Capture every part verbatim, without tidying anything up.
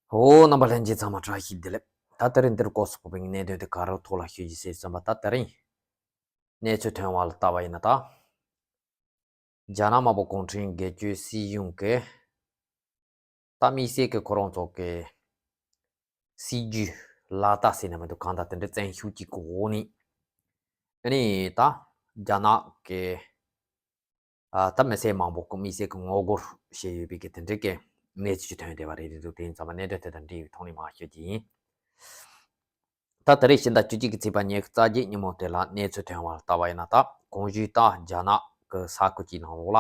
ཨོ། རྣམ་པ་ལྷན་རྒྱས་ཚང་མ་བཀྲ་ཤིས་བདེ་ལེགས། ད་དེ་རིང་འདིར་སྐོར་སོགས་པའི་གནད་དོན་དེ་ག་རེ་ཐོག་ལ་ཤོད་ཀྱི་ཟེར་བསམ་པ། ད་དེ་རིང་གནས་ཚུལ་ཐོན་པ་ལ་བལྟ་བ་ཡིན་ན། ད་རྒྱ་ནག་དམར་པོ་གུང་ཁྲན་སྒེར་གཅོད་སྲིད་གཞུང་གི་ད་དམིགས་བསལ་གྱི་ཁོ་རང་ཚོ་གི་སྲིད་ཇུས་ལག་བསྟར་ཟེར་ན་མི་འདུག། གང་ལྟར་དེ་འདྲའི་བཙན་ཤུགས་ཀྱི་འོག་ནས་ཨ་ནི་ད་རྒྱ་ནག་གི་ཨ་ད་མི་སེར་མང་པོ་གི་དམིགས་བསལ་གྱི་ངོ་རྒོལ་བྱས་ཡོད་པའི་གི་དེ་འདྲའི་གི་གནས་ཚུལ་ཅིག་ཐོན་བསྡད་པ་རེད། དེ་འདུག། དེ་ཡིན་ཙང་མ་གནད་དོན་དེ་དང་འབྲེལ་བའི་ཐོག་ནས་མར་ཤོད་ཀྱི་ཡིན། ད་དེ་རིང་ཕྱི་ཟླ་བཅུ་གཅིག་གི་ཚེས་པ་ཉི་ཤུ་རྩ་བརྒྱད་ཉིན་མོ་དེ་ལ་གནས་ཚུལ་ཐོན་པ་ལ་བལྟ་བ་ཡིན་ན། ད་གོང་ཞུས་ད་རྒྱ་ནག་གི་ས་ཁུལ་གྱི་ནང་ལོགས་ལ་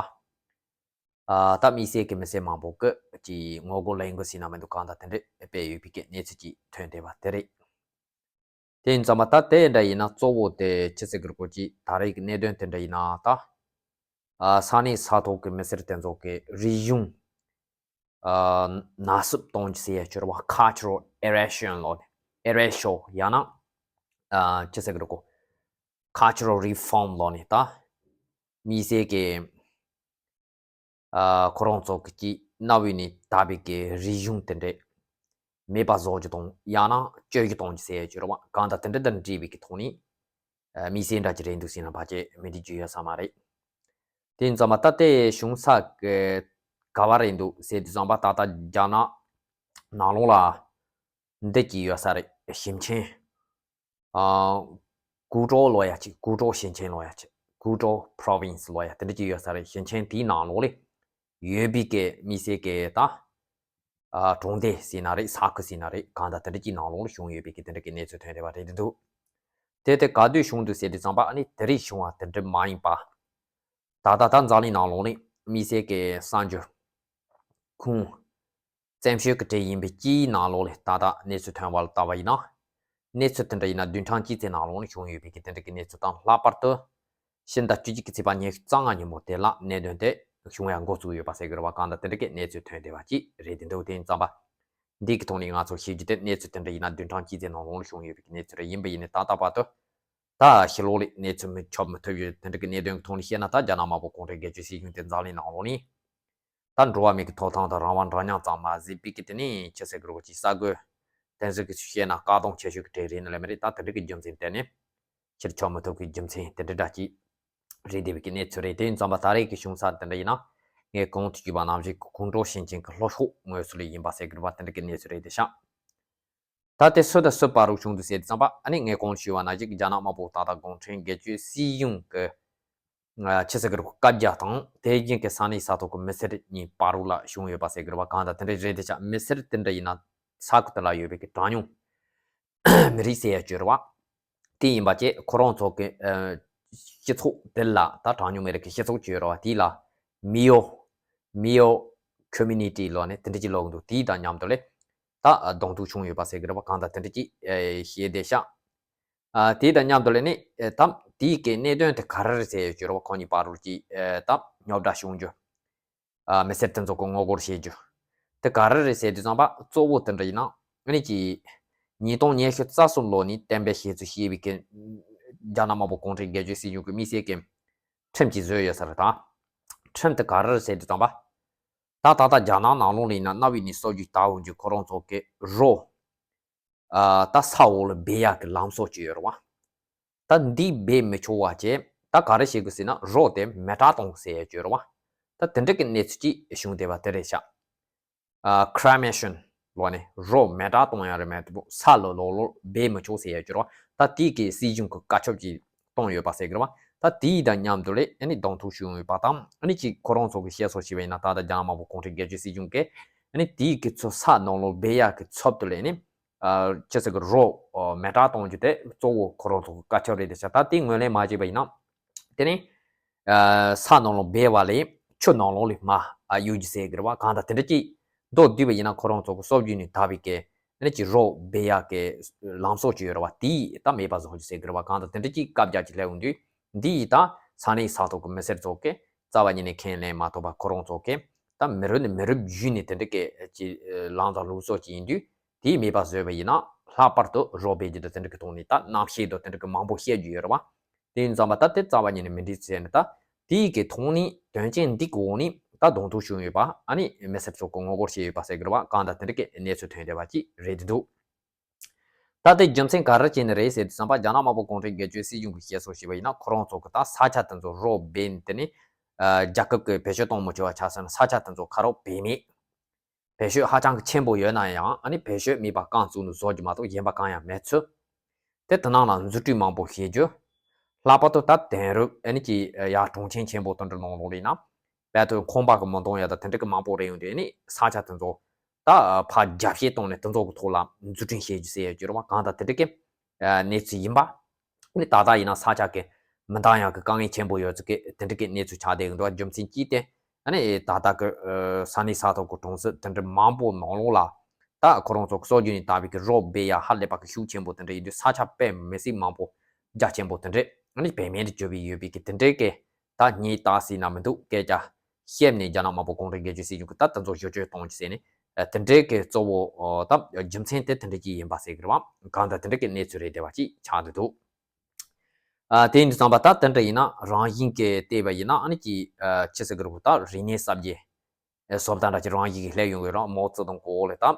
ཨ་ད་དམིགས་བསལ་གྱི་མི་སེར་མང་པོ་གི་ཅིག་ངོ་རྒོལ་ལས་འགུལ་ཟེར་ན་མི་འདུག། གང་ལྟར་དེ་འདྲ་སྤེལ་ཡོད་པའི་གི་གནས་ཚུལ་ཅིག་ཐོན་བསྡད་པ་དེ་རེད། དེ་ཡིན་ཙང་མ་ད་དེ་འདྲ་ཡིན་ན་གཙོ་བོ་དེ་ཅི་ཟེར་གི་རེད་གོ། ཅིག་ད་རེས་ཀྱི་གནད་དོན་དེ་འདྲ་ཡིན་ན། ད་ཨ་ས་གནས་ས་ཐོག་གི་མི་སེར་དེ་ཚོ་གི་རིག་གཞུང་ཨ་ནག་སུབ་གཏོང་རྒྱུ་ཟེར་ཡ་ཅིག་ཡོད་རེད་པ། Cultural Erasure ལབ་ནས། Erasure ཡང་ན་ཨ་ཅི་ཟེར་གི་རེད་གོ། Cultural Reform ལབ་ནས། ད་དམིགས་བསལ་གྱི་ཨ་ཁོ་རང་ཚོ་གི་ཅིག་གནའ་བོའི་ནས་དར་བའི་གི་རིག་གཞུང་དེ་འདྲ་མེད་པ་བཟོ་རྒྱུ་དང་། ཡང་ན་བཅོས་རྒྱུ་གཏོང་རྒྱུ་ཟེར་ཡ་ཅིག་ཡོད་རེད་པ། གང་ལྟར་དེ་འདྲ་དང་འབྲེལ་བའི་གི་ཐོག་ནས་ཨ་དམིགས་བསལ་འདྲ་ཅིག་རེད་འདུག་ཟེར་ན་ཕལ་ཆེར་མི་འགྲིག་རྒྱུ་ཡོད་ས་མ་རེད། དེ་ཡིན་ཙང་མ་ད་དེ་བྱུང་ས་གི་ག་བ་རེད་འདུག་ཟེར་དུས་ཙམ་པ། ད་ལྟ་རྒྱ་ནག་ནང་ལོགས་ལ་འདི་ཅིག་ཡོད་ས་རེད། ཞིང་ཆེན་ཨ་ཀུའུ་ཀྲོའུ་ལབ་ཡ་ཅིག། ཀུའུ་ཀྲོའུ་ཞིང་ཆེན་ལབ་ཡ་ཅིག། ཀུའུ་ཀྲོའུ་Province ལབ་ཡ་དེ་འདྲ་ཅིག་ཡོད་ས་རེད། ཞིང་ཆེན་དེའི་ནང་ལོགས་ལ་ཡོད་པའི་གི་དམིགས་བསལ་གྱི་ད་ཨ་གྲོང་སྡེ་ཟེར་ན་རེད། ས་ཁུལ་ཟེར་ན་རེད། གང་ལྟར་དེ་འདྲ་ཅིག་ནང་ལོགས་ལ་བྱུང་ཡོད་པའི་གི་དེ་འདྲ་གི་གནས་ཚུལ་ཐོན་བསྡད་པ་རེད་འདུག། དེ་དེ་ག་དུས་བྱུང་འདུག་ཟེར་དུས་ཙམ་པ། ཨ་ནི་དེ་རིང་བྱུང་བ་དེ་འདྲ་མ་ཡིན་པ། ད་ལྟ་ད་འཛམ་གླིང་ནང་ལོགས་ནས་དམིགས་བསལ་གྱི་གསར་འགྱུར་ཁུངས་བཙན་བྱོལ་གྱི་གྲས་ཡིན་པའི་སྤྱིའི་ནང་ལོགས་ལ་ད་ལྟ་གནས་ཚུལ་ཐོན་པ་ལ་བལྟ་བ་ཡིན་ན། གནས་ཚུལ་དེ་འདྲ་ཡིན་ན་བདུན་ཕྲག་གཅིག་ཙམ་ནང་ལོགས་ནས་བྱུང་ཡོད་པའི་གི་དེ་འདྲ་གི་གནས་ཚུལ་དང་། ལྷག་པར་དུ་ཕྱི་ཟླ་བཅུ་གཅིག་གི་ཚེས་པ་ཉི་ཤུ་རྩ་ལྔ་ཉིན་མོ་དེ་ལ་གནད་དོན་དེ་བྱུང་ཡ་འགོ་བཙུགས་ཡོད་པ་ཟེར་གི་རེད་པ། གང་ལྟར་དེ་འདྲ་གི་གནས་ཚུལ་ཐོན་བསྡད་པ་ཅིག་རེད་དེ་འདུག། དེ་ཡིན་ཙམ་པ། འདི་གི་ཐོག་ནས་ང་ཚོ་ཤེས་རྒྱུ་དེ། གནས་ཚུལ་དེ་འདྲ་ཡིན་ན་བདུན་ཕྲག་གཅིག་ཙམ་ནང་ལོགས་ལ་བྱུང་ཡོད་པའི་གནས་ཚུལ་རེ་ཡིན་པ་ཡིན་ནའི། ད་ལྟ་བར་དུ་ད་ཕྱི་ལོགས་ལ་གནས་ཚུལ་མི་ཆོབ་མི་ཐུབ་ཡོད། དེ་འདྲ་གི་གནད་དོན་གི་ཐོག་ནས་བཤད་ན། ད་རྒྱ་ནག་དམར་པོ་གུང་ཁྲན་སྒེར་གཅོད་སྲིད་གཞུང་དེ་འཛམ་གླིང་ནང་ལོགས་ནས་ད་འགྲོ་བ་མི་གི་ཐོབ་ཐང་དང་རང་དབང་འདྲ་མཉམ་ཙམ་མ་བཟོས་པའི་གི་དེ་ནས་ཅི་ཟེར་གི་རེད་གོ། ཅིག་གསར་འགོད་བསྟན་འཛིན་གྱིས་བཤད་ན་བཀག་སྡོམ་ཆེ་ཤོས་ཀྱི་གྲས་རེད་ནི་ལབ་མི་རེད། ད་དེ་འདྲ་གི་རྒྱུ་མཚན་དེ་ནི་ཕྱིར་ཆོབ་མི་ཐུབ་ཀྱི་རྒྱུ་མཚན་དེ་འདྲ་འདྲ་ཅིག་རེད་བསྡད་པའི་གི་གནས་ཚུལ་རེད། དེ་ཡིན་ཙམ་པ་ད་རེས་ཀྱི་བྱུང་ས་དེ་འདྲ་ཡིན་ན། ངས་གོང་དུ་ཞུས་པ་ནང་བཞིན་གྱི་ཀུའུ་ཀྲོའུ་ཞིང་ཆེན་གྱི་ལྷོ་ཕྱོགས་ངོས་སུ་ལ་ཡིན་པ་ཟེར་གི་རེད་པ། དེ་འདྲ་གི་གནས་ཚུལ་རེད་བསྡད་ཤག། ད་དེ་སུ་དང་སུ་བར་དུ་བྱུང་འདུག་ཟེར་དུས་ཙམ་པ། ཨ་ནི་ངས་གོང་དུ་ཞུས་པ་ནང་བཞིན་གྱི་རྒྱ་ནག་དམར་པོ་ད་ལྟ་གུང་ཁྲན་སྒེར་གཅོད་སྲིད་གཞུང་གི་ཨ་ཅི་ཟེར་གི་རེད་གོ། བཀའ་རྒྱ་དང་དེ་བཞིན་གྱི་ས་གནས་ས་ཐོག་གི་མི་སེར་གཉིས་བར་དུ་ལ་བྱུང་ཡོད་པ་ཟེར་གི་རེད་པ། གང་ལྟར་དེ་འདྲ་རེད་བསྡད་ཤག། མི་སེར་དེ་འདྲ་ཡིན་ན་ས་ཁུལ་དེ་ལ་ཡོད་པའི་གི་གྲངས་ཉུང་མི་རིགས་ཟེར་ཡ་ཅིག་ཡོད་རེད་པ། དེ་ཡིན་པ་བཅས་ཁོ་རང་ཚོ་གི་ཨ་སྤྱི་ཚོགས་དེ་ལ། ད་གྲངས་ཉུང་མི་རིགས་ཀྱི་སྤྱི་ཚོགས་ཅིག་ཡོད་རེད་པ། དེ་ལ་མི་ཡོ། མི་ཡོ་ཁོ་མུ་ནི་ཊི་ལབ་ནས་དེ་འདྲ་ཅིག་ལབ་གི་འདུག། དེ་དང་མཉམ་དུ་ལ་ད་གདོང་ཐུག་བྱུང་ཡོད་པ་ཟེར་གི་རེད་པ། གང་ལྟར་དེ་འདྲ་ཅིག་ཨ་བཤད་བསྡད་ཤག། ཨ་དེ་དང་མཉམ་དུ་ལ་ནི་ཨ་ད་དེའི་གི་གནད་དོན་དེ་ག་རེ་རེད་ཟེར་ཡ་ཅིག་ཡོད་རེད་པ། ཁོ་གཉིས་བར་དུ་ཅིག་ཨ་ད་རྙོག་དྲ་བྱུང་རྒྱུ། ཨ་མི་སེར་དེ་ཚོ་གི་ངོ་རྒོལ་བྱེད་རྒྱུ་དེ་ག་རེ་རེད་ཟེར་དུས་ཙམ་པ། གཙོ་བོ་དེ་འདྲ་ཡིན་ན་ཨ་ནི་ཅིག་ཉིས་སྟོང་ཉི་ཤུ་རྩ་གསུམ་ལོ་ནས་གཏན་འབེབས་བྱས་ཚུལ་བྱས་པའི་གི་རྒྱ་ནག་དམར་པོ་གུང་ཁྲན་སྒེར་གཅོད་སྲིད་གཞུང་གི་དམིགས་བསལ་གྱི་ཁྲིམས་ཅིག་བཟོས་ཡོད་ས་རེད། ད་ཁྲིམས་དེ་ག་རེ་རེད་ཟེར་དུས་ཙམ་པ། ད་ད་ལྟ་རྒྱ་ནག་ནང་ལོགས་ལ་ཡིན་ན་གནའ་བོའི་ནས་སྲོལ་རྒྱུན་ལྟར་འོང་རྒྱུ་ཁོ་རང་ཚོ་གི་རོ་ཨ་ད་ས་འོག་ལ་སྦས་ཡག་གི་ལམ་སྲོལ་ཅིག་ཡོད་རེད་པ། ད་འདི་སྦས་མི་ཆོག་པ་བྱས། ད་ག་རེ་བྱེད་དགོས་ཟེར་ན་རོ་དེ་མེ་སྲེག་གཏོང་ཟེར་ཡ་ཅིག་ཡོད་རེད་པ། ད་དེ་འདྲ་གི་གནས་ཚུལ་ཅིག་བྱུང་བསྡད་པ་དེ་རེད་ཤག། ཨ་Cremation ལབ་ནས་རོ་མེ་སྲེག་གཏོང་ཡ་རེད་མེད་དེ་པོ། ས་ལ་ལོག་ལོག་སྦས་མི་ཆོག་ཟེར་ཡ་ཅིག་ཡོད་རེད་པ། ད་དེའི་གི་སྲིད་གཞུང་གི་བཀའ་ཁྱབ་ཅིག་བཏང་ཡོད་པ་ཟེར་གི་རེད་པ། ད་དེའི་དང་མཉམ་དུ་ལ་ཨ་ནི་གདོང་ཐུག་བྱུང་ཡོད་པ་དང་། ཨ་ནི་ཅིག་ཁོ་རང་ཚོ་གི་བཤད་སྲོལ་བྱས་པ་ཡིན་ན། ད་ལྟ་རྒྱ་ནག་དམར་པོ་གུང་ཁྲན་སྒེར་གཅོད་སྲིད་གཞུང་གིས་ཨ་ནི་དེའི་གི་ཚོ་ས་ནང་ལོགས་སྦས་ཡག་གི་ཚབ་ཏུ་ལ་ཨ་ནི་ཨ་ཅི་ཟེར་གི་རོ་ཨ་མེ་སྲེག་གཏོང་རྒྱུ་དེ་གཙོ་བོ་ཁོ་རང་ཚོ་གི་བཀའ་ཁྱབ་རེད་བསྡད་ཤག། ད་དེ་ངོས་ལེན་མ་བྱས་པ་ཡིན་ན། དེ་ནས་ཨ་ས་ནང་ལོགས་སྦས་པ་ལས་ཆུ་ནང་ལོགས་ལ་མར་ཨ་གཡུག་རྒྱུ་ཟེར་གི་རེད་པ། གང་ལྟར་དེ་འདྲ་ཅིག་མདོར་བསྡུས་པ་ཡིན་ན། ཁོ་རང་ཚོ་གི་སྲོལ་རྒྱུན་ནས་དར་བའི་གི་ཨ་ནི་ཅིག་རོ་སྦས་ཡག་གི་ལམ་སྲོལ་ཅིག་ཡོད་རེད་པ། དེ་ད་མེད་པ་བཟོ་རྒྱུ་ཟེར་གི་རེད་པ། གང་ལྟར་དེ་འདྲ་ཅིག་བཀའ་རྒྱ་ཅིག་སླེབས་ཡོང་དུས། འདི་ཡིས་ད་ས་གནས་ས་ཐོག་གི་མི་སེར་ཚོ་གིས་རྩ་བ་ཉིད་ནས་ཁས་ལེན་མ་ཐུབ་པ། ཁོ་རང་ཚོ་གིས་ད་མི་རབས་ནས་མི་རབས་བརྒྱུད་ནས་དེ་འདྲ་གི་ཅིག་ལངས་དང་ལུགས་སྲོལ་ཅིག་ཡིན་དུས། དེ་མེད་པ་བཟོས་པ་ཡིན་ན། ལྷག་པར་དུ་རོ་སྦས་རྒྱུ་དང་དེ་འདྲ་གི་ཐོག་ནས་ད་རྣམ་བཤད་དང་དེ་འདྲ་གི་མང་པོ་བཤད་རྒྱུ་ཡོད་རེད་པ། དེ་ཡིན་ཙང་མ་ད་དེ་རྩ་བ་ཉིད་ནས་མི་འགྲིག་ཟེར་ནས། ད་དེའི་གི་ཐོག་ནས་དོན་རྐྱེན་འདི་གི་འོག་ནས་ ད་གདོང་ཐུག་བྱུང་ཡོད་པ། ཨ་ནི་མི་སེར་ཚོ་གི་ངོ་རྒོལ་བྱས་ཡོད་པ་ཟེར་གི་རེད་བ། གང་ལྟར་དེ་འདྲ་གི་གནས་ཚུལ་ཐོན་བསྡད་པ་ཅིག་རེད་འདུག་ད་དེ་རྒྱུ་མཚན་ག་རེ་བྱས་ནས་རེད་ཟེར་དུས་ཙམ་པ། རྒྱ་ནག་དམར་པོ་གུང་ཁྲན་སྒེར་གཅོད་སྲིད་གཞུང་གིས་བཤད་སྲོལ་ཞིག་ཡོད་པ་ཡིན་ན། ཁོ་རང་ཚོ་གི་ད་ས་ཆ་དེ་ཚོ་རོགས་སྦས་ནས། དེ་ནི་ཨ་རྒྱལ་ཁབ་ཀྱིས་བེད་སྤྱོད་གཏོང་མི་ཆོག་པ་ཆགས་ཟིན་ན། ས་ཆ་དེ་ཚོ་ཁ་རོག་བེད་མེད། བེད་སྤྱོད་ཧ་ཅང་གི་ཆེན་པོ་ཡོད་ན་ཡང་། ཨ་ནི་བེད་སྤྱོད་མེད་པ་རྐང་བཙུགས་ནས་བཟོ་རྒྱུ་མ་གཏོགས་གཞན་པ་གང་ཡང་མེད་ཚུལ། དེ་དེ་ནང་ལ་འཛུགས་སྐྲུན་མང་པོ་བྱེད་རྒྱུ། ལྷག་པར་དུ་ད་དེང་རབས་ཨ་ནི་ཀྱི་ཡར་གྲོང་ཁྱེར་ཆེན་པོ་དེ་འདྲ་ནང་ལོགས་ལ་ཡིན་ན། དཔལ་དུ་ཁང་པ་གི་མི་འདང་ཡ་ད་དེ་འདྲ་གི་མང་པོ་རེད། ཡོང་དུས་ཨ་ནི་ས་ཆ་དེ་ཚོ་ད་ཕར་རྒྱ་བསྐྱེད་བཏང་ནས་དེ་ཚོ་གི་ཐོག་ལ་འཛུགས་སྐྲུན་བྱེད་རྒྱུ་ཟེར་ཡ་ཅིག་རེད་བ། གང་ལྟར་དེ་འདྲ་གི་གནས་ཚུལ་ཡིན་པ། ཨ་ནི་ད་ལྟ་ཡིན་ན་ས་ཆ་གི་མི་འདང་ཡ་གི་དཀའ་ངལ་ཆེན་པོ་ཡོད་ཚུལ་གི་དེ་འདྲ་གི་གནས་ཚུལ་ཆགས་བསྡད་ཀྱི་འདུག་རྒྱུ་མཚན་གྱིས་ཏེ། ཨ་ནི་ད་ལྟ་གི་ཨ་ས་གནས་ས་ཐོག་གི་གྲོང་གསེབ་དེ་འདྲ་མང་པོ་ནང་ལོགས་ལ། ད་ཁོ་རང་ཚོ་གི་སྲོལ་རྒྱུན་ནས་དར་བའི་གི་རོགས་སྦས་ཡ་ཧ་ལས་པ་གི་ཤུགས་ཆེན་པོ་དེ་འདྲ་ཡིན་དུས། ས་ཆ་དཔེ་མི་སྲིད་མང་པོ་རྒྱ་ཆེན་པོ་དེ་འདྲ་ཨ་ནི་བེད་མེད་དུ་གྱུར་བའི་ཡོད་པའི་གི་དེ་འདྲའི་གི་ད་ངས་ད་ཟེར་ན་མི་འདུག་སྐད་ཆ་བཤད་ནས། རྒྱ་ནག་དམར་པོ་གུང་ཁྲན་སྒེར་གཅོད་སྲིད་གཞུང་གིས་ད་དེ་ཚོ་བེད་སྤྱོད་གཏོང་རྒྱུ་ཟེར་ནས། ཨ་དེ་འདྲའི་གི་གཙོ་བོ་ཨ་ད་རྒྱུ་མཚན་དེ་དེ་འདྲ་ཅིག་ཡིན་པ་ཟེར་གི་རེད་བ། གང་ལྟར་དེ་འདྲ་གི་གནས་ཚུལ་རེད་བསྡད་པ་ཅིག་ཆགས་འདུག་ཨ་དེ་ཡིན་དུས་ཙམ་པ་ད་དེ་འདྲ་ཡིན་ན། རང་བཞིན་གྱིས་བལྟས་པ་ཡིན་ན་ཨ་ནི་ཀྱི་ཨ་ཆི་ཟེར་གི་རེད་གོ། ད་རིག་གནས་གསར་བརྗེ་ཨ་བཟོ་ལྟ་འདྲ་ཅིག་རང་བཞིན་གྱིས་སླེབས་ཡོང་གི་རེད། མའོ་ཙེ་ཏུང་གི་འོག་ལ་ད་ཨ་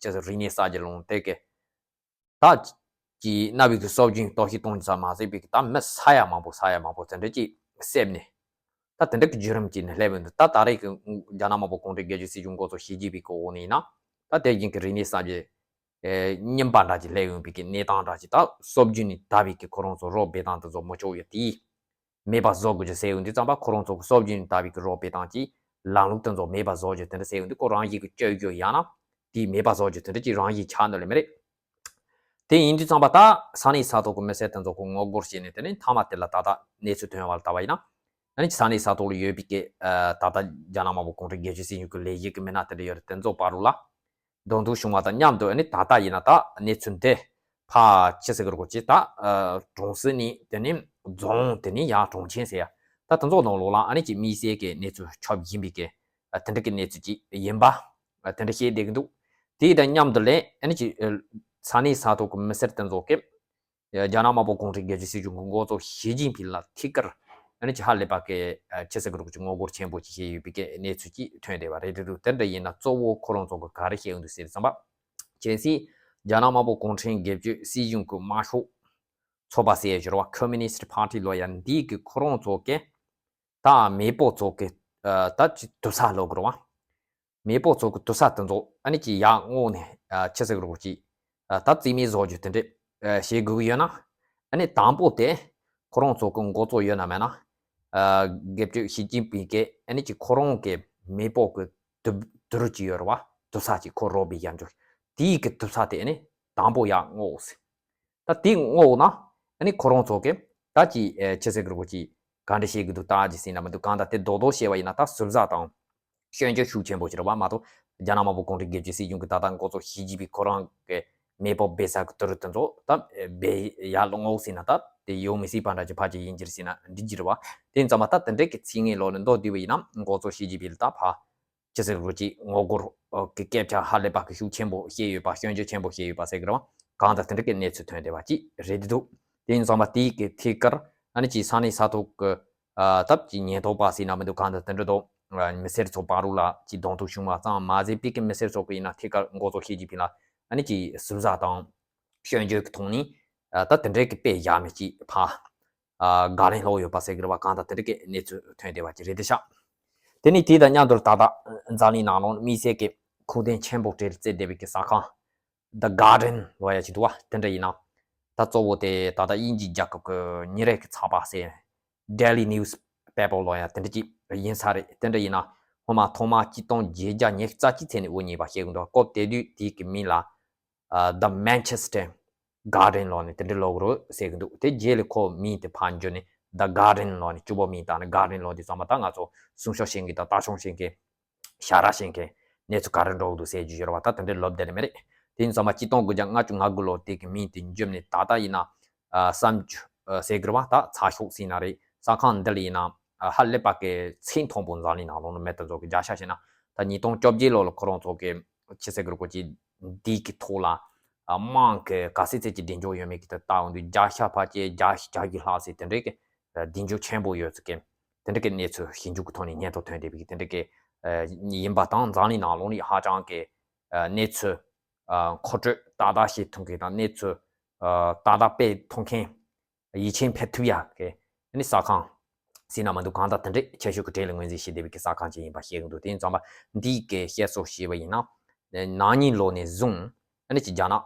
ཆི་ཟེར་རིག་གནས་གསར་བརྗེ་ལུང་དེ་གི་ད་ཀྱི་གནའ་བོའི་གི་སྲོལ་རྒྱུན་གཏོར་བཤིག་གཏོང་རྒྱུ་ཙམ་མ་ཟད་པའི་གི་ད་མི་ས་ཡ་མང་པོ་ས་ཡ་མང་པོ་དེ་འདྲ་ཅིག་བསད་ནས། ད་དེ་འདྲ་གི་བརྒྱུད་རིམ་ཅིག་ནས་སླེབས་ཡོང་དུས། ད་ད་རེས་ཀྱི་རྒྱ་ནག་དམར་པོ་གུང་ཁྲན་སྒེར་གཅོད་སྲིད་གཞུང་འགོ་གཙོ་ཞི་ཅིན་ཕིང་གི་འོག་ནས་ཡིན་ན། ད་དེ་བཞིན་གྱི་རིག་གནས་གསར་བརྗེ་ཨེ་རྙིང་པ་འདྲ་ཅིག་སླེབས་ཡོང་བའི་གི་གནས་སྟངས་འདྲ་ཅིག་ད་སྲོལ་རྒྱུན་ནས་དར་བའི་གི་ཁོ་རང་ཚོ་རོགས་སྦས་སྟངས་དེ་ཚོ་མི་ཆོག་ཡ་དེ་མེད་པ་བཟོ་དགོས་རྒྱུ་ཟེར་ཡོང་དུས་ཙམ་པ། ཁོ་རང་ཚོ་གི་སྲོལ་རྒྱུན་ནས་དར་བའི་གི་རོགས་སྦས་སྟངས་ཀྱི་ལམ་ལུགས་དེ་ཚོ་མེད་པ་བཟོ་རྒྱུ་དེ་འདྲ་ཟེར་ཡོང་དུས། ཁོ་རང་བཞིན་གྱི་སྤྱོད་རྒྱུ་ཡང་ན་དེ་མེད་པ་བཟོ་རྒྱུ་དེ་འདྲ་ཅིག་རང་བཞིན་ཆགས་ནི་ལས་མ་རེད། དེ་ཡིན་དུས་ཙམ་པ་ད་ས་གནས་ས་ཐོག་གི་མི་སེར་དེ་ཚོ་གི་ངོ་རྒོལ་བྱས་ནས། དེ་ནས་མཐའ་མ་དེ་ལ་ད་ལྟ་གནས་ཚུལ་ཐོན་པ་ལ་ལྟ་བ་ཡིན་ན། ཨ་ནི་ས་གནས་ས་ཐོག་ལ་ཡོད་པའི་གི་ཨ་ད་ལྟ་རྒྱ་ནག་དམར་པོ་གུང་ཁྲན་སྒེར་གཅོད་སྲིད་གཞུང་གི་ལས་བྱེད་ཀྱི་མི་སྣ་དེ་འདྲ་ཡོད་རེད། དེ་ཚོ་བར་དུ་ལ་གདོང་ཐུག་བྱུང་བ་དང་མཉམ་དུ། ཨ་ནི་ད་ལྟ་ཡིན་ན་ད་གནས་ཚུལ་འདི་ཕར་ཆི་ཟེར་གི་རེད་གོ། ཅིག་ད་ཨ་གྲོང་གསེབ་ནས། དེ་ནས་རྫོང་། དེ་ནས་ཡང་གྲོང་ཁྱེར་ཟེར་ཡ། ད་དེ་ཚོ་ནང་ལོགས་ལ་ཨ་ནི་ཅིག་དམིགས་བསལ་གྱི་གནས་ཚུལ་ཁྱབ་བཞིན་པའི་གི་ཨ་དེ་འདྲ་གི་གནས་ཚུལ་ཅིག་ཡིན་པ། ཨ་དེ་འདྲ་བཤད་བསྡད་ཀྱི་འདུག་དེ་དང་མཉམ་དུ་ལ་ཨ་ནི་ཅིག་ཨ་ས་གནས་ས་ཐོག་གི་མི་སེར་དེ་ཚོ་གིས་རྒྱ་ནག་དམར་པོ་གུང་ཁྲན་སྒེར་གཅོད་སྲིད་གཞུང་གི་འགོ་གཙོ་ཞི་ཅིན་ཕིང་ལ་ཐད་ཀར་ཨ་ནི་ཅིག་ཧ་ལས་པ་གི་ཨ་ཆི་ཟེར་གི་རེད་གོ། ཅིག་ངོ་རྒོལ་ཆེན་པོ་ཅིག་བྱས་ཡོད་པའི་གི་གནས་ཚུལ་ཅིག་ཐོན་བསྡད་པ་རེད་འདུག་དེ་འདྲ་ཡིན་ན་གཙོ་བོ་ཁོ་རང་ཚོ་གིས་ག་རེ་བཤད་ཡོང་འདུག་ཟེར་ཙམ་པ། གལ་སྲིད་རྒྱ་ནག་དམར་པོ་གུང་ཁྲན་སྒེར་གཅོད་སྲིད་གཞུང་གི་དམར་ཤོག་ཚོགས་པ་ཟེར་ཡ་ཅིག་རེད་བ། Communist Party ལབ་ཡ་འདི་གིས་ཁོ་རང་ཚོ་གི་ད་མེས་པོ་ཚོ་གི་ཨ་ད་ཅིག་དུར་ས་ལབ་དགོས་རེད་བ། མེས་པོ་ཚོ་གི་དུར་ས་དེ་ཚོ་ཨ་ནི་ཅིག་ཡར་བསྔོགས་ནས་ཨ་ཆི་ཟེར་གི་རེད་གོ། ཅིག་ཨ་ད་རྩིས་མེད་བཟོ་རྒྱུ་དེ་འདྲ་ཨ་བྱེད་དགོས་ཀྱི་ཡོད་ན། ཨ་ནི་དང་པོ་དེ་ཁོ་རང་ཚོ་གི་འགོ་གཙོ་ཡོད་ན་མེད་ན། ཨ་སྒེར་གཅོད་ཞི་ཅིན་ཕིང་གིས་ཨ་ནི་ཅིག་ཁོ་རང་གི་མེས་པོ་གི་དུར་དུར་ཅིག་ཡོད་རེད་བ། དུར་ས་ཅིག་ཁོ་རོགས་པའི་ཡར་འཇོག་དེའི་གི་དུར་ས་དེ་ཨ་ནི་དང་པོ་ཡར་བསྔོགས་ཟེར། ད་དེ་བསྔོགས་ན་ཨ་ནི་ཁོ་རང་ཚོ་གིས་ད་ཅིག་ཨེ་ཆི་ཟེར་གི་རེད་གོ། ཅིག་ག་འདྲ་བྱེད་ཀྱི་འདུག་ལྟ་རྒྱུ་ཟེར་ན་མི་འདུག་གང་ལྟར་དེ་རྡོག་རྡོག་བཤད་པ་ཡིན་ན་ད་ཟུར་ཟ་དང་སྐྱོན་བརྗོད་ཤུགས་ཆེན་པོ་ཞིག་རེད་བ། མ་གཏོགས་རྒྱ་ནག་དམར་པོ་གུང་ཁྲན་སྒེར་གཅོད་སྲིད་གཞུང་གི་ད་ལྟ་འགོ་གཙོ་ཞི་ཅིན་ཕིང་ཁོ་རང་གི་མེས་པོ་སྦས་ས་གི་དུར་དེ་ཚོ་ད་སྦས་ཡར་བསྔོགས་ཟེར་ན་ད་དེ་ཡོང་མི་སྲིད་པ་འདྲ་ཅིག་ཕལ་ཆེར་ཡིན་གྱི་རེད་ཟེར་ན་འགྲིག་གི་རེད་བ། དེ་ཙམ་པ་ད་དེ་འདྲའི་གི་ཚིག་ངན་ལོག་ནས་མདོར་བསྡུས་པ་ཡིན་ན། འགོ་གཙོ་ཞི་ཅིན་ཕིང་ལ་ད་ཕར་ཅི་ཟེར་རུ་ཅིག་ངོ་རྒོལ་གི་སྐད་ཆ་ཧ་ལས་པ་གི་ཤུགས་ཆེན་པོ་བཤད་ཡོད་པ། སྐྱོན་བརྗོད་ཆེན་པོ་བཤད་ཡོད་པ་ཟེར་གི་རེད་བ། གང་ལྟར་དེ་འདྲ་གི་གནས་ཚུལ་ཐོན་བསྡད་པ་ཅིག་རེད་འདུག་དེ་ཡིན་ཙང་མ་དེའི་གི་ཐད་ཀར་ཨ་ནི་ཅིག་ས་གནས་ས་ཐོག་གི་ཨ་ད་ཅིག་ཉེན་རྟོག་པ་ཟེར་ན་མི་འདུག་གང་ལྟར་དེ་འདྲ་དང་མི་སེར་ཚོ་བར་དུ་ལ་ཅིག་གདོང་ཐུག་བྱུང་བ་ཙམ་མ་ཟད་པའི་གི་མི་སེར་ཚོ་གི་ཡིན་ན་ཐད་ཀར་འགོ་གཙོ་ཞི་ཅིན་ཕིང་ལ་ཨ་ནི་ཅིག་ཟུར་ཟ་དང་སྐྱོན་བརྗོད་ཀྱི་ཐོག་ནས་ཨ་ད་དེ་འདྲའི་གི་དཔེ་ཡག་མེད་ཅིག་ཕར་ཨ་དགག་ལན་སློག་ཡོད་པ་ཟེར་གི་རེད་བ། གང་ལྟར་དེ་འདྲ་གི་གནས་ཚུལ་ཐོན་བསྡད་པ་ཅིག་རེད་དེ་ཤག་དེ་ནས་དེ་དང་མཉམ་དུ་ད་ལྟ་འཛམ་གླིང་ནང་ལོགས་དམིགས་བསལ་གྱི་ཁུངས་ལྡན་ཆེན་པོ་གྲས་ལ་བརྩི་བསྡད་པའི་གི་གསར་ཁང་The Guardian ལབ་ཡ་ཅིག་འདུག་བ། དེ་འདྲ་ཡིན་ན་ད་གཙོ་བོ་དེ་ད་ལྟ་དབྱིན་ཇི་རྒྱལ་ཁབ་ཀྱི་ཉིན་རེ་གི་ཚགས་པར་ཟེར། Daily Newspaper ལབ་ཡ་དེ་འདྲ་ཅིག་ཡིན་ས་རེད། དེ་འདྲ་ཡིན་ན་སྔོན་མ་ཐོག་མ་ཆིག་སྟོང་བརྒྱད་བརྒྱ་ཉི་ཤུ་རྩ་གཅིག་ཚེས་ནས་དབུ་བརྙེས་པ་བཤད་གི་འདུག་སྐབས་དེ་དུས་དེའི་གི་མིང་ལ་ཨ་The Manchester Guardian ལབ་ནས་དེ་འདྲ་ལབ་དགོས་རེད་ཟེར་གི་འདུག་དེ་རྗེས་ལ་ཁོ་མིང་དེ་ཕར་འགྱུར་ནས་The Guardian ལབ་ནས་སྐྱོ་པོ་མིང་བཏགས་ནས་Guardian ལབ་དུས་ཙམ་པ་ད་ང་ཚོ་སྲུང་སྐྱོབ་བྱེད་མཁན་དང་ད་སྲུང་སྐྱོབ་བྱེད་མཁན། ཞབས་ར་བྱེད་མཁན་གནས་ཚུལ་ག་རེ་འགྲོ་གི་འདུག་ཟེར་རྒྱུ་ཡོད་རེད་བ། ད་དེ་འདྲའི་ལབ་བསྡད་ནི་མེད་རེད། དེ་ཡིན་ཙང་མ་ཆིག་སྟོང་དགུ་བརྒྱ་ལྔ་བཅུ་ང་དགུ་ལོ་དེ་གི་མིང་དེ་འཇོམས་ནས་ད་ལྟ་ཡིན་ན་ཨ་བསམ་རྒྱུ་ཟེར་གི་རེད་བ། ད་ཚགས་ཤོག་ཟེར་ན་རེད། གསར་ཁང་འདི་ལ་ཡིན་ན་ཨ་ཧ་ལས་པ་གི་ཚད་མཐོན་པོ་འཛམ་གླིང་ནང་ལོགས་ནས་མེད་དུ་བཟོ་གི། བརྒྱ་ཆ་བཤད་ན་ད་ཉིས་སྟོང་བཅོ་བརྒྱད་ལོ་ལ་ཁོ་རང་ཚོ་གི་ཆི་ཟེར་གི་རེད་གོ་ཅིག་འདི་གི་ཐོག་ལ་ཨ་དམངས་གི་ག་ཚད་ཚད་ཀྱི་གདེང་འཇོག་ཡོད་མེད་ཀྱི་དེ་ལྟ་འོང་དུས་བརྒྱ་ཆ་ཕལ་ཆེར་བརྒྱ་བརྒྱད་ཅུ་ལྷག་ཟེར་དེ་འདྲའི་གི་གདེང་འཇོག་ཆེན་པོ་ཡོད་ཚུལ་གི་ དེ་འདྲ་གི་གནས་ཚུལ་ཞིབ་འཇུག་གི་ཐོག་ནས་སྙན་ཐོ་ཐོན་བསྡད་པའི་དེ་འདྲ་གི་ཡིན་པ་དང་། འཛམ་གླིང་ནང་ལོགས་ནས་ཧ་ཅང་གི་གནས་ཚུལ་མཁོ་སྤྲོད་ཏག་ཏག་བྱེད་ཐུབ་མཁན་དང་། གནས་ཚུལ་ཏག་ཏག་སྤེལ་ཐུབ་མཁན། ཡིད་ཆེས་འཕེར་ཐུབ་ཡག་གི་ཨ་ནི་ས་ཁང་ཟེར་ན་མི་འདུག་གང་ལྟར་དེ་འདྲའི་ཁྱད་ཆོས་ཀྱི་གྲས་ལ་ངོས་འཛིན་བྱེད་བསྡད་པའི་གི་ས་ཁང་ཅིག་ཡིན་པ་ཤེས་ཀྱི་འདུག་དེ་ཡིན་ཙང་པ་འདིའི་གི་བཤད་སྲོལ་བྱས་པ་ཡིན་ན། ནང་ཉིས་ལོ་ནས་བཟུང་ཨ་ནི་ཅིག་རྒྱ་ནག་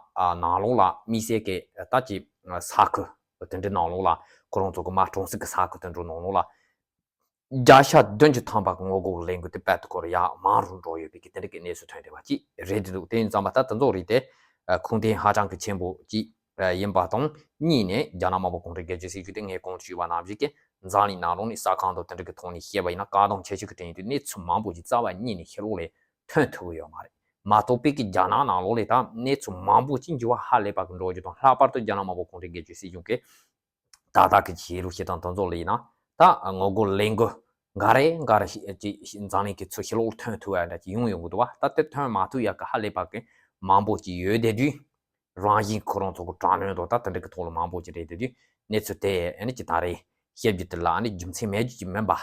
ནང་ལོགས་ལ་དམིགས་བསལ་གྱི་ད་ཅིག་ས་ཁུལ་དེ་འདྲའི་ནང་ལོགས་ལ། ཁོ་རང་ཚོ་གི་མ་གྲོང་གསེབ་ཀྱི་ས་ཁུལ་དེ་འདྲའི་ནང་ལོགས་ལ་བརྒྱ་ཆ་བདུན་ཅུ་ཐམ་པ་གི་ངོ་རྒོལ་ལས་འགུལ་དེ་རྦད་དེ་སྐོར་ཡར་མང་རུ་འགྲོ་ཡོད་པའི་གི་དེ་འདྲ་གི་གནས་ཚུལ་ཐོན་བསྡད་པ་ཅིག་རེད་འདུག་དེ་ཡིན་ཙང་མ་ད་དེ་ཚོ་རིགས་དེ་ཁུངས་ལྡན་ཧ་ཅང་གི་ཆེན་པོ་ཅིག་ཡིན་པ་དང་། གཉིས་ནས་རྒྱ་ནག་དམར་པོ་གུང་ཁྲན་སྒེར་གཅོད་སྲིད་བྱུས་དེ་ངས་གོང་དུ་ཞུས་པ་ནང་བཞིན་གི་འཛམ་གླིང་ནང་ལོགས་ནས་ས་ཁང་དང་དེ་འདྲ་གི་ཐོག་ནས་བཤད་པ་ཡིན་ན། བཀག་སྡོམ་བྱེད་ཆོག་གི་དྲན་ཡོད་དུས་གནས་ཚུལ་མང་པོ་ཅིག་རྩ་བ་ཉིད་ནས་ཕྱི་ལོགས་ལ་ཐོན་ཐུབ་ཀྱི་ཡོད་མ་རེད། མ་གཏོགས་པའི་གི་རྒྱ་ནག་ནང་ལོགས་ལ་ད་གནས་ཚུལ་མང་པོ་ཅིག་འགྱུར་བ་ཧ་ལས་པ་གི་འགྲོ་རྒྱུ་དང་། ལྷག་པར་དུ་རྒྱ་ནག་དམར་པོ་གུང་ཁྲན་སྒེར་གཅོད་སྲིད་གཞུང་གི་ད་ལྟ་གི་བྱེད་ལུགས་བྱེད་སྟངས་དེ་ཚོ་ལ་ཡིན་ན། ད་ངོ་རྒོལ་ལས་འགུལ་འགའ་རེ་འགའ་རེ་ཞིག་ཅིག་འཛམ་གླིང་གི་ཚུར་ཕྱི་ལོགས་ལ་ཐོན་ཐུབ་ཡ་འདྲ་ཅིག་ཡོང་ཡོང་གི་འདུག་བ། ད་དེ་ཐོན་མ་ཐུབ་ཡ་གི་ཧ་ལས་པ་གི་མང་པོ་ཅིག་ཡོད་བསྡད་དུས། རང་བཞིན་ཁོ་རང་ཚོ་གི་དྲག་གནོན་དང་ད་དེ་འདྲ་གི་ཐོག་ལ་མང་པོ་ཅིག་རེད་བསྡད་དུས། གནས་ཚུལ་དེ་ཨ་ནི་ཅིག་ད་རེས་བཤད་རྒྱུ་དེ་ལ་ཨ་ནི་རྒྱུ་མཚན་མེད་རྒྱུ་ཅིག་མིན་པ་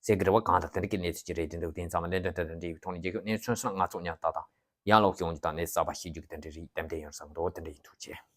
ཟེར་གི་རེད་བ། གང་ལྟར་དེ་འདྲ་གི་གནས་ཚུལ་ཅིག་རེད་བསྡད་འདུག་དེ་ཡིན་ཙང་མ་གནད་དོན་དེ་དང་འབྲེལ་བའི་ཐོག་ནས་རྒྱལ་ཁབ་གནས་ཚུལ་སོང་ཙང་ང་ཚོ་ཉར་ལྟ་དང་། ཡང་ལོག་ཤོང་རྒྱུ་དང་གནས་ཚུལ་གསར་པ་ཤེས་རྒྱུ་གི་དེ་འདྲའི་རིགས་ཏན་ཏན་ཡོང་བསམ་གི་འདུག་དེ་འདྲ་ཡིན། ཐུགས་རྗེ་ཆེ།